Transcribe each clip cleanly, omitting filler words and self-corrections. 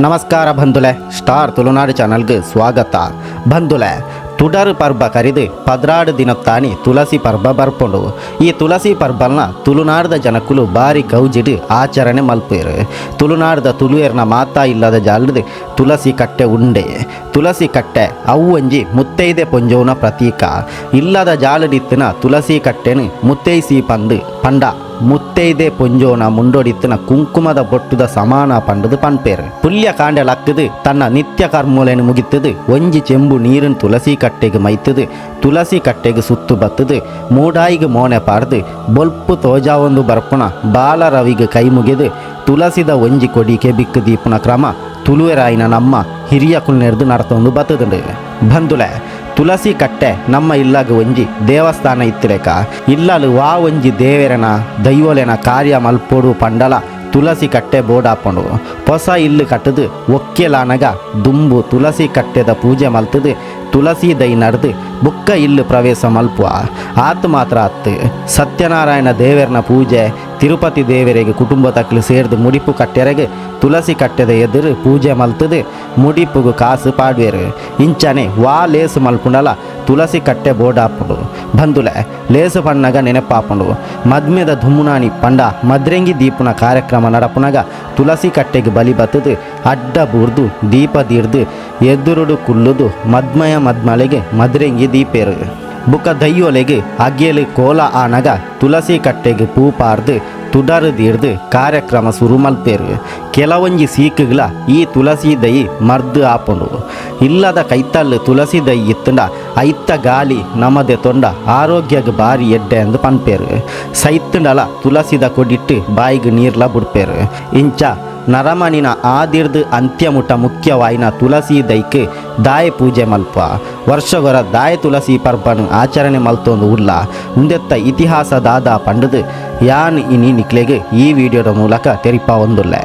ನಮಸ್ಕಾರ ಬಂಧುಲೆ, ಸ್ಟಾರ್ ತುಳುನಾಡು ಚಾನಲ್ಗೆ ಸ್ವಾಗತ. ಬಂಧುಲೆ, ತುಡರು ಪರ್ಬ ಕರಿದು 16 ದಿನತ್ತಾನಿ ತುಳಸಿ ಪರ್ಬ ಬರ್ಪುಂಡು. ಈ ತುಳಸಿ ಪರ್ಬಲ್ನ ತುಳುನಾಡದ ಜನಕುಲು ಬಾರಿ ಗೌಜಿಡು ಆಚರಣೆ ಮಲ್ಪೇರು. ತುಳುನಾಡದ ತುಳುವೇರ್ನ ಮಾತಾ ಇಲ್ಲದ ಜಾಲದ ತುಳಸಿ ಕಟ್ಟೆ ಉಂಡೆ. ತುಳಸಿ ಕಟ್ಟೆ ಅವು ಒಂಜಿ ಮುತ್ತೈದೆ ಪೊಂಜೋನ ಪ್ರತೀಕ. ಇಲ್ಲದ ಜಾಲಡಿತ್ತಿನ ತುಳಸಿ ಕಟ್ಟೆನು ಮುತ್ತೈಸಿ ಪಂದು ಪಂಡ ಮುತ್ತೈದೆ ಪೊಂಜೋನ ಮುಂಡೊಡಿತ್ತಿನ ಕುಂಕುಮದ ಬೊಟ್ಟುದ ಸಮಾನ ಪಂಡದು ಪನ್ಪೇರು. ಪುಲ್ಯ ಕಾಂಡೆ ಲಕ್ಕದು ತನ್ನ ನಿತ್ಯ ಕರ್ಮೂಲೆನು ಮುಗಿತ್ತದು ಒಂಜಿ ಚೆಂಬು ನೀರಿನ ತುಳಸಿ ಕಟ್ಟೆಗೆ ಮೈತದು ತುಳಸಿ ಕಟ್ಟೆಗೆ ಸುತ್ತು ಬತ್ತದು ಮೂಡಾಯಿಗೆ ಮೋನೆ ಪಾರ್ದು ಬೊಲ್ಪು ತೋಜಾವೊಂದು ಬರ್ಪುಣ ಬಾಲರವಿಗೆ ಕೈ ಮುಗಿದು ತುಳಸಿದ ಒಂಜಿ ಕೊಡಿ ಕೆಬಿಕ್ಕು ದೀಪುನ ಕ್ರಮ ತುಳುವೆರಾಯಿನ ನಮ್ಮ ಹಿರಿಯ ಕುಲ್ನೆರ್ದು ನಡತೊಂದು ಬತ್ತದುಂಡು. ಬಂಧುಲೆ, ತುಳಸಿ ಕಟ್ಟೆ ನಮ್ಮ ಇಲ್ಲಾಗ ಒಂಜಿ ದೇವಸ್ಥಾನ ಇತ್ತಿಲೆಕ ಇಲ್ಲಲು ವಾ ಒಂಜಿ ದೇವೆರನ ದೈವಲೆನ ಕಾರ್ಯ ಮಲ್ಪೊಡು ಪಂಡಲ ತುಳಸಿ ಕಟ್ಟೆ ಬೋಡಾಪುಂಡು. ಪೊಸ ಇಲ್ಲು ಕಟ್ಟದು ಒಕ್ಕೆಲಾನಗ ದುಂಬು ತುಳಸಿ ಕಟ್ಟೆದ ಪೂಜೆ ಮಲ್ತದು ತುಳಸಿ ದೈ ನಡ್ದು ಬುಕ್ಕ ಇಲ್ಲು ಪ್ರವೇಶ ಮಲ್ಪುವ. ಆತು ಮಾತ್ರ ಅತ್ತು ಸತ್ಯನಾರಾಯಣ ದೇವೆರ್ನ ಪೂಜೆ, ತಿರುಪತಿ ದೇವರಿಗೆ ಕುಟುಂಬ ತಕ್ಲು ಸೇರ್ದು ಮುಡಿಪು ಕಟ್ಟೆರೆಗೆ ತುಳಸಿ ಕಟ್ಟೆದ ಎದುರು ಪೂಜೆ ಮಲ್ತದು ಮುಡಿಪುಗು ಕಾಸು ಪಾಡ್ವೇರು. ಇಂಚನೆ ವಾ ಲೇಸು ಮಲ್ಪುಂಡಲ ತುಳಸಿ ಕಟ್ಟೆ ಬೋಡಾಪುಂಡು. ಬಂಧುಲೆ, ಲೇಸು ಪಣ್ಣಗ ನೆನಪಾಪುಂಡು. ಮದ್ಮೆದ ಧುಮ್ಮುನಾನಿ ಪಂಡ ಮದ್ರೆಂಗಿ ದೀಪುನ ಕಾರ್ಯಕ್ರಮ ನಡಪುನಗ ತುಳಸಿ ಕಟ್ಟೆಗೆ ಬಲಿ ಬತ್ತದು ಅಡ್ಡ ಬೂರ್ದು ದೀಪ ದೀರ್ದು ಎದುರುಡು ಕುಲ್ಲುದು ಮದ್ಮಯ ಮದ್ಮಲೆಗೆ ಮದ್ರೆಂಗಿ ದೀಪೇರು. ಬುಕ್ಕ ದಯ್ಯೋಲೆಗೆ ಅಗ್ಯಲು ಕೋಲ ಆನಗ ತುಳಸಿ ಕಟ್ಟೆಗೆ ಪೂ ಪಾರ್ದು ತುಡರು ದೀರ್ದು ಕಾರ್ಯಕ್ರಮ ಶುರು ಮಲ್ಪೇರು. ಕೆಲವೊಂಜಿ ಸೀಕುಗಳ ಈ ತುಳಸಿ ದೈ ಮರ್ದು ಆಪುಂಡು. ಇಲ್ಲದ ಕೈತಲ್ಲು ತುಳಸಿ ದೈ ಇತ್ತಂಡ ಐತ ಗಾಲಿ ನಮದೆ ತೊಂಡ ಆರೋಗ್ಯಗ್ ಬಾರಿ ಎಡ್ಡೆ ಅಂದು ಪನ್ಪೇರು. ಸೈತ್ತಂಡಲ ತುಳಸಿದ ಕೊಡಿಟ್ಟು ಬಾಯಿಗೆ ನೀರ್ಲ ಬುಡ್ಪೇರು. ಇಂಚ ನರಮನಿನ ಆದಿರ್ದು ಅಂತ್ಯಮುಟ ಮುಖ್ಯವಾಯಿನ ತುಳಸಿ ದೈಕ್ ದಾಯ ಪೂಜೆ ಮಲ್ಪ ವರ್ಷಗೊರ ದಾಯ ತುಳಸಿ ಪರ್ಬನು ಆಚರಣೆ ಮಲ್ತೊಂದು ಉಲ್ಲ. ಉಂದೆತ್ತ ಇತಿಹಾಸ ದಾದ ಪಂಡದು ಯಾನ್ ಇನಿ ನಿಕ್ಲೆಗ್ ಈ ವಿಡಿಯೋದ ಮೂಲಕ ತೆರಿಪ ಒಂದುಲ್ಲೆ.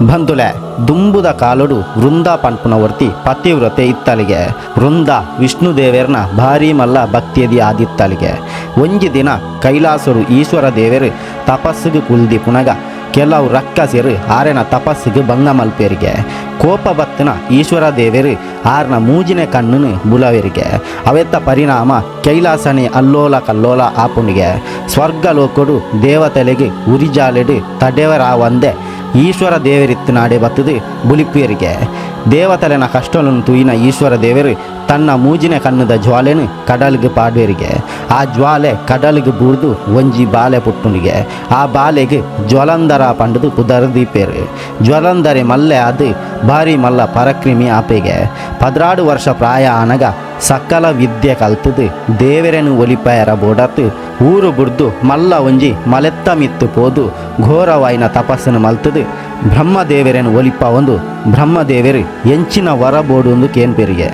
ಬಂಧುಲೆ, ದುಂಬುದ ಕಾಲೊಡು ವೃಂದ ಪನ್ಪುನ ವರ್ತಿ ಪತಿವ್ರತೆ ಇತ್ತಲಿಗೆ. ವೃಂದ ವಿಷ್ಣು ದೇವೆರ್ನ ಭಾರಿ ಮಲ್ಲ ಭಕ್ತಿಯದಿ ಆದಿತ್ತಲಿಗೆ. ಒಂಜಿ ದಿನ ಕೈಲಾಸರು ಈಶ್ವರ ದೇವರು ತಪಸ್ಸಿಗೆ ಕುಲ್ದಿ ಪುನಗ ಕೆಲವು ರಕ್ಕಸರು ಆರೆನ ತಪಸ್ಸಿಗೆ ಭಂಗ ಮಲ್ಪೇರಿಗೆ. ಕೋಪ ಬತ್ತನ ಈಶ್ವರ ದೇವರು ಆರ್ನ ಮೂಜಿನ ಕಣ್ಣನು ಬುಲವೆರಿಗೆ. ಅವೆತ್ತ ಪರಿಣಾಮ ಕೈಲಾಸನೆ ಅಲ್ಲೋಲ ಕಲ್ಲೋಲ ಆಪುಣಿಗೆ. ಸ್ವರ್ಗ ಲೋಕಡು ದೇವತೆಲೆಗೆ ಉರಿಜಾಲೆಡು ತಡೆವರಾವಂದೆ ಈಶ್ವರ ದೇವರಿತ್ತು ನಾಡೆ ಬತ್ತದು ಬುಲಿಪೇರಿಗೆ. ದೇವತಲೆನ ಕಷ್ಟలను ತೂಯಿನ ಈಶ್ವರ ದೇವರು ತನ್ನ ಮೂಜಿನ ಕಣ್ಣದ ಜ್ವಾಲೆನು ಕಡಲ್ಗೆ ಪಾಡ್ವೇರಿಗೆ. ಆ ಜ್ವಾಲೆ ಕಡಲ್ಗೆ ಬೂರ್ದು ಒಂಜಿ ಬಾಲೆ ಪುಟ್ಟುನಿಗೆ. ಆ ಬಾಲೆಗೆ ಜ್ವಲಂಧರ ಪಂಡದು ಪುದರ್ ದೀಪೇರು. ಜ್ವಲಂಧರೆ ಮಲ್ಲೆ ಅದು ಭಾರಿ ಮಲ್ಲ ಪರಕ್ರಿಮಿ ಆಪೆಗೆ. 16 ವರ್ಷ ಪ್ರಾಯ ಆನಗ ಸಕಲ ವಿದ್ಯೆ ಕಲ್ತದು ದೇವರೆನು ಒಲಿಪಾಯರ ಬೋಡತ್ತು ಊರು ಬುಡ್ದು ಮಲ್ಲ ಒಂಜಿ ಮಲೆತ್ತ ಮಿತ್ತು ಪೋದು ಘೋರವಾಯಿನ ತಪಸ್ಸನ್ನು ಮಲ್ತದು ಬ್ರಹ್ಮದೇವರೆನು ಒಲಿಪ ಒಂದು ಬ್ರಹ್ಮದೇವರು ಎಂಚಿನ ವರ ಬೋಡು ಕೇನ್ಪೆರಿಗೆ.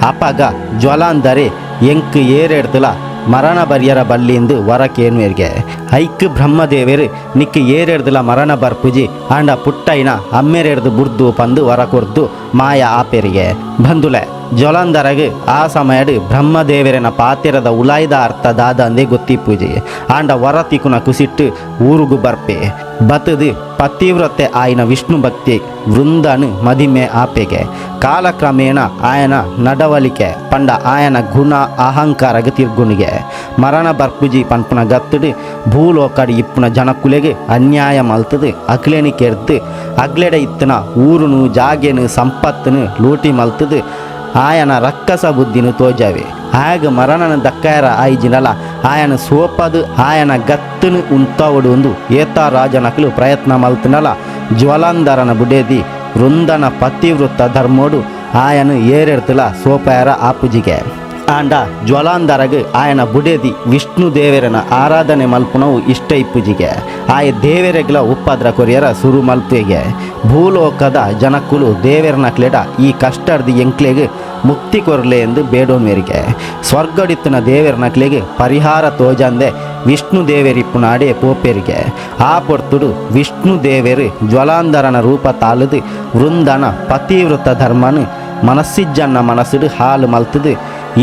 ಅಪಗ ಜ್ವಲಾಂದರೆ ಎಂಕ್ ಏರೆಡ್ತಲ ಮರಣ ಬರ್ಯರ ಬಲ್ಲಿಂದು ವರ ಕೇನ್ವೇರ್ಗೆ. ಐಕ್ ಬ್ರಹ್ಮದೇವರು ನಿಕ್ ಏರೆಡ್ದಲ ಮರಣ ಬರ್ಪುಜಿ ಆಂಡ ಪುಟ್ಟೈನ ಅಮ್ಮೆರೆಡ್ದು ಬುರ್ದು ಪಂದು ವರ ಕೊರ್ದು ಮಾಯ ಆಪೆರಿಗೆ. ಬಂಧುಲೆ, ಜ್ವಲಂಧರಗ್ ಆ ಸಮಯಡ್ ಬ್ರಹ್ಮದೇವರನ ಪಾತಿರದ ಉಲಾಯ್ದ ಅರ್ಥ ದಾದಂದೇ ಗೊತ್ತಿಪ್ಪುಜಿ. ಆಂಡ ವರ ತಿಕುನ ಕುಸಿಟ್ಟು ಊರುಗು ಬರ್ಪೆ ಬತದು ಪತಿವ್ರತೆ ಆಯ್ನ ವಿಷ್ಣು ಭಕ್ತಿ ವೃಂದನು ಮದಿಮೆ ಆಪೆಗೆ. ಕಾಲಕ್ರಮೇಣ ಆಯನ ನಡವಳಿಕೆ ಪಂಡ ಆಯನ ಗುಣ ಅಹಂಕಾರಗ ತಿರ್ಗುಣಿಗೆ. ಮರಣ ಬರ್ಪುಜಿ ಪನ್ಪುನ ಗತ್ತುಡು ಭೂಲೋಕಡಿ ಇಪ್ಪುನ ಜನಕುಲೆಗೆ ಅನ್ಯಾಯ ಮಲ್ತದು ಅಕ್ಲೆನಿ ಕೆರ್ದು ಅಗ್ಲೆಡ ಇತ್ತನ ಊರುನು ಜಾಗೆನು ಸಂಪತ್ತನು ಲೂಟಿ ಮಲ್ತದು ಆಯನ ರಕ್ಕಸ ಬುದ್ಧಿನು ತೋಜಾವೆ. ಆಗ ಮರಣನ ದಕ್ಕಾಯರ ಆಯ್ಜಿನಲ ಆಯನ ಸೋಪದು ಆಯನ ಗತ್ತನು ಉಂತಾವಡು ಒಂದು ಏತಾ ರಾಜನಕಲು ಪ್ರಯತ್ನ ಮಲ್ತನಲ ಜ್ವಲಂಧರನ ಬುಡೇದಿ ವೃಂದನ ಪತಿವೃತ್ತ ಧರ್ಮೋಡು ಆಯನು ಏರೆಡ್ತಲ ಸೋಪಾಯರ ಆಪುಜಿಗೆ. ಆಂಡ ಜ್ವಲಾಂಧರಗ್ ಆಯನ ಬುಡೇದಿ ವಿಷ್ಣು ದೇವರನ ಆರಾಧನೆ ಮಲ್ಪುನವು ಇಷ್ಟ ಇಪ್ಪುಜಿಗೆ. ಆಯ ದೇವರೆಗ್ಲ ಉಪ್ಪದ್ರ ಕೊರಿಯರ ಸುರು ಮಲ್ಪುಗೆ. ಭೂಲೋಕದ ಜನಕುಲು ದೇವರನ ಕ್ಲೆಡ ಈ ಕಷ್ಟರ್ದು ಎಂಕ್ಲೆಗ್ ಮುಕ್ತಿ ಕೊರ್ಲೆ ಎಂದು ಬೇಡೋನ್ವೆರಿಗೆ. ಸ್ವರ್ಗಡಿತ್ತನ ದೇವರನಕ್ಲೆಗ್ ಪರಿಹಾರ ತೋಜಂದೆ ವಿಷ್ಣು ದೇವರಿಪ್ಪುನಾಡೆ ಪೋಪೆರಿಗೆ. ಆ ಪೊರ್ತುಡು ವಿಷ್ಣು ದೇವರು ಜ್ವಲಾಂಧರನ ರೂಪ ತಾಲುದು ವೃಂದನ ಪತಿವೃತ್ತ ಧರ್ಮನು ಮನಸ್ಸಿಜ್ಜನ್ನ ಮನಸ್ಸುಡು ಹಾಲು ಮಲ್ತದು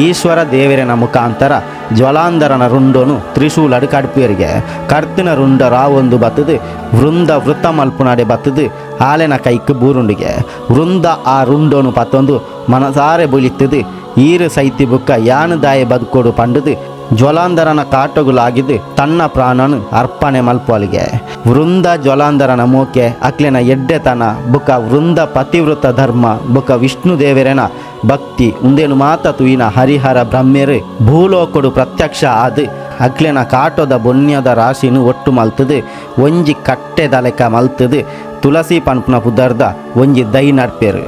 ಈಶ್ವರ ದೇವೆರೆನ ಮುಖಾಂತರ ಜ್ವಲಾಂಧರನ ರುಂಡೊನು ತ್ರಿಶೂಲಡ್ ಕಡ್ಪುವೆರಿಗೆ. ಕಡ್ತಿನ ರುಂಡ ರಾವೊಂದು ಬತ್ತುದು ವೃಂದ ವೃತ್ತ ಮಲ್ಪುನಡೆ ಬತ್ತುದು ಆಲೆನ ಕೈಕ್ ಬೂರುಂಡಿಗೆ. ವೃಂದ ಆ ರುಂಡೊನು ಪತ್ತೊಂದು ಮನಸಾರೆ ಬುಲಿತ್ತದು ಈರು ಸೈತಿ ಬುಕ್ಕ ಯಾನು ದಾಯ ಬದುಕೋಡು ಪಂಡುದು ಜ್ವಲಾಂಧರನ ಕಾಟೊಗುಲಾಗಿದ್ದು ತನ್ನ ಪ್ರಾಣನು ಅರ್ಪಣೆ ಮಲ್ಪೊಲಿಗೆ. ವೃಂದ ಜ್ವಲಾಂಧರನ ಮೋಕೆ ಅಕ್ಲೆನ ಎಡ್ಡೆತನ ಬುಕ್ಕ ವೃಂದ ಪತಿವೃತ ಧರ್ಮ ಬುಕ್ಕ ವಿಷ್ಣು ದೇವರೆನ ಭಕ್ತಿ ಉಂದೇನು ಮಾತ ತುಯಿನ ಹರಿಹರ ಬ್ರಹ್ಮೆರು ಭೂಲೋಕಡು ಪ್ರತ್ಯಕ್ಷ ಆದ್ ಅಕ್ಲೆನ ಕಾಟೊದ ಬೊನ್ಯದ ರಾಶಿನು ಒಟ್ಟು ಮಲ್ತದು ಒಂಜಿ ಕಟ್ಟೆದಲೆಕ ಮಲ್ತದು ತುಳಸಿ ಪನ್ಪುನ ಪುದರ್ದ ಒಂಜಿ ದೈ ನಡ್ಪೇರು.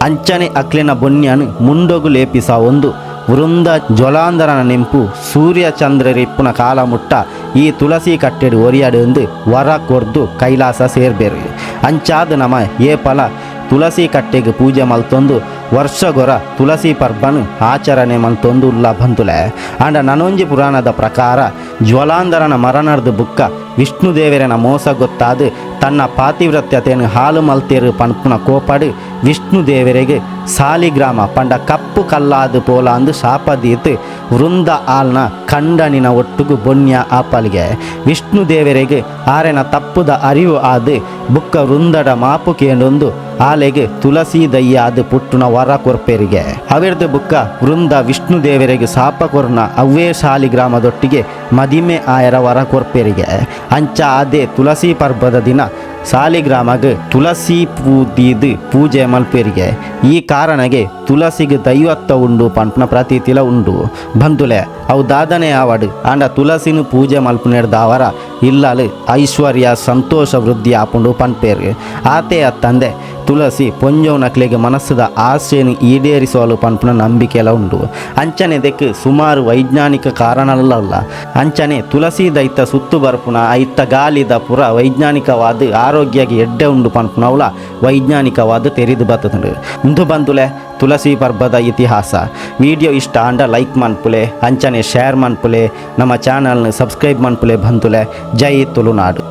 ಅಂಚನೆ ಅಕ್ಲೆನ ಬೊನ್ಯನು ಮುಂಡೊಗು ಲೇಪಿಸ ಒಂದು ವೃಂದ ಜ್ವಲಾಂಧರನ ನೆಂಪು ಸೂರ್ಯ ಚಂದ್ರರಿಪ್ಪುನ ಕಾಲ ಮುಟ್ಟ ಈ ತುಳಸಿ ಕಟ್ಟೆಡು ಒರಿಯಾಡು ವರ ಕೊರ್ದು ಕೈಲಾಸ ಸೇರ್ಬೇರು. ಅಂಚಾದ ನಮ ಏಪಲ ತುಳಸಿ ಕಟ್ಟೆಗೆ ಪೂಜೆ ಮಲ್ತೊಂದು ವರ್ಷಗೊರ ತುಳಸಿ ಪರ್ಬನು ಆಚರಣೆ ಮಲ್ತೊಂದು ಉಲ್ಲ ಬಂದುಲೆ. ಆಂಡ ನನೊಂಜಿ ಪುರಾಣದ ಪ್ರಕಾರ ಜ್ವಲಾಂಧರನ ಮರಣರ್ದು ಬುಕ್ಕ ವಿಷ್ಣು ದೇವರನ ಮೋಸ ಗೊತ್ತಾದು ತನ್ನ ಪಾತಿವ್ರತ್ಯತೆಯನ್ನು ಹಾಲು ಮಲ್ತೇರು ಪನ್ಪುನ ಕೋಪಡು ವಿಷ್ಣು ದೇವರಿಗೆ ಸಾಲಿಗ್ರಾಮ ಪಂಡ ಕಪ್ಪು ಕಲ್ಲಾದು ಪೋಲಾಂದು ಶಾಪದೀತು ವೃಂದ ಆಲ್ನ ಕಂಡನಿನ ಒಟ್ಟುಗು ಬೊನ್ಯ ಆಪಲಿಗೆ. ವಿಷ್ಣು ದೇವರಿಗೆ ಆರೆನ ತಪ್ಪುದ ಅರಿವು ಆದು ಬುಕ್ಕ ವೃಂದಡ ಮಾಪು ಕೇಂಡೊಂದು ಆಲೆಗೆ ತುಳಸಿ ದಯ್ಯಾದು ಪುಟ್ಟುನ ವರ ಕೊರ್ಪೆರಿಗೆ. ಅವಿರ್ದು ಬುಕ್ಕ ವೃಂದ ವಿಷ್ಣು ದೇವರಿಗೆ ಶಾಪ ಕೊರ್ನ ಅವ್ವೇ ಶಾಲಿಗ್ರಾಮದೊಟ್ಟಿಗೆ ಮದಿಮೆ ಆಯರ ವರ ಕೊರ್ಪೆರಿಗೆ. ಅಂಚ ಆದೆ ತುಳಸಿ ಪರ್ಬದ ದಿನ ಸಾಲಿಗ್ರಾಮಗ್ ತುಳಸಿ ಪೂದೀದು ಪೂಜೆ ಮಲ್ಪೆರಿಗೆ. ಈ ಕಾರಣಗೆ ತುಳಸಿಗೆ ದೈವತ್ವ ಉಂಡು ಪನ್ಪುನ ಪ್ರತೀತಿಲ ಉಂಡು. ಬಂಧುಲೆ ಅವು ದಾದನೆ ಆವಡು ಆಂಡ ತುಳಸಿನ ಪೂಜೆ ಮಲ್ಪುನೆಡ್ದಾವರ ಇಲ್ಲಲು ಐಶ್ವರ್ಯ ಸಂತೋಷ ವೃದ್ಧಿ ಆಪುಂಡು ಪನ್ಪೇರು. ಆತೆ ಅತ್ತಂದೆ ತುಳಸಿ ಪೊಂಜೋನಕ್ಲೆಗೆ ಮನಸ್ಸುದ ಆಸೆಯನ್ನು ಈಡೇರಿಸಲು ಪನ್ಪುನ ನಂಬಿಕೆಲ ಉಂಡು. ಅಂಚನೆ ದೆಕ್ ಸುಮಾರು ವೈಜ್ಞಾನಿಕ ಕಾರಣಲಲ್ಲ. ಅಂಚನೆ ತುಳಸಿ ದೈತ ಸುತ್ತು ಬರ್ಪುನ ಐತ ಗಾಲಿದ ಪುರ ವೈಜ್ಞಾನಿಕವಾದ ಆರೋಗ್ಯಗೆ ಎಡ್ಡೆ ಉಂಡು ಪನ್ಪುನವುಲ ವೈಜ್ಞಾನಿಕವಾದ ತೆರಿದು ಬತ್ತುಂಡು. ಇಂದು ಬಂದುಲೆ ತುಳಸಿ ಪರ್ಬದ ಇತಿಹಾಸ. ವಿಡಿಯೋ ಇಷ್ಟ ಆಂಡ ಲೈಕ್ ಮನ್ಪುಲೆ, ಅಂಚನೆ ಶೇರ್ ಮನ್ಪುಲೆ, ನಮ್ಮ ಚಾನಲ್ನ ಸಬ್ಸ್ಕ್ರೈಬ್ ಮನ್ಪುಲೆ ಬಂದುಲೆ. ಜೈ ತುಳುನಾಡು.